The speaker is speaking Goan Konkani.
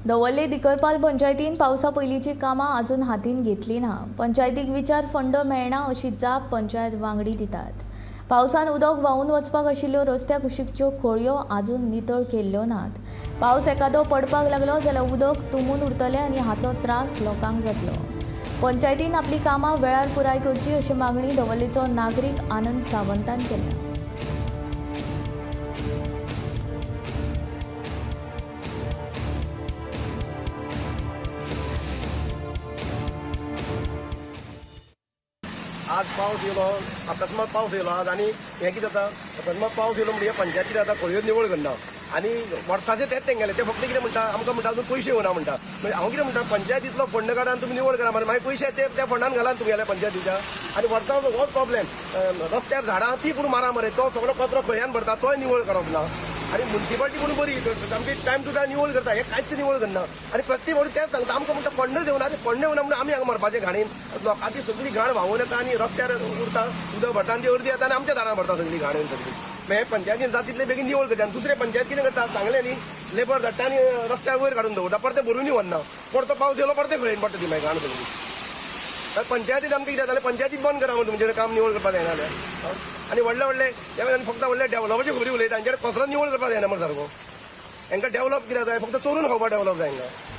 दवर्ले दिकरपाल पंचायतीन पावसा पयलींची कामां अजून हातीन घेतली ना. पंचायतीक विचार फंड मेळना अशी जाप पंचायत वांगडी दितात. पावसान उदक व्हांवून वचपाक आशिल्ल्यो रस्त्या कुशीकच्यो खळयो अजून नितळ केल्ल्यो नात. पावस एकादो पडपाक लागलो जाल्यार उदक तुंबून उरतलें आनी हाचो त्रास लोकांक जातलो. पंचायतीन आपली कामां वेळार पुराय करची अशी मागणी दवर्लेचो नागरीक आनंद सावंतान केल्या. आज पावस येयलो, अकस्मात पावस येयलो आज. आनी हें कितें जाता, अकस्मात पावस येयलो म्हणजे पंचायत कितें जाता, खळयो निवळ करना. आनी वर्साचें तेंच तेंगेलें, ते फक्त कितें म्हणटा आमकां, म्हणटा अजून पयशे येवना म्हणटा. म्हणजे हांव कितें म्हणटा, पंचायतींतलो फंड काडा आनी तुमी निवळ करा मरे. मागीर पयशे ते त्या फंडान घाला तुमगेल्या पंचायतीच्या. आनी वर्साचो होच प्रॉब्लेम, रस्त्यार झाडां ती पूण मारा मरे, तो सगळो कचरो खळयान भरता, तोय निवळ करप ना. आनी मुन्सिपाल्टी पूण बरी सामकी टायम टू टायम निवळ करता, हें कांयच निवळ करना. आनी प्रत्येक फावटी तेंच सांगता आमकां, म्हणटा फंडच येवना. आनी फंड येवना म्हणून आमी हांगा मरपाचें घाणीन? लोकांची सगळी घाण व्हांवून येता आनी रस्त्यार उरता, उदक भरता आनी ती अर्दी येता आनी आमच्या दारां भरता सगळी घाण येवन सगळी. मागीर हे पंचायतीन जाता तितले बेगीन निवळ करता. आनी दुसरे पंचायत कितें करता सांगलें न्ही, लेबर धाडटा आनी रस्त्यार वयर काडून दवरता, परते भरूनय व्हरना. परतो पावस येयलो परते खळयेन पडटा ती मागीर घाण सगळी. तर पंचायतीन आमकां कितें जालें, पंचायतीत बंद करा म्हणून तुमचें काम निवळ करपाक जायना जाल्यार. आनी व्हडले व्हडले ह्या वेळार फक्त व्हडले डेवलपाची खबरी उलयता, हांचे कचरो निवळ करपाक जायना मरे सारको. हांकां डेवलप कित्याक जाय? फक्त चोरून खावपाक डेवलप जाय हांकां.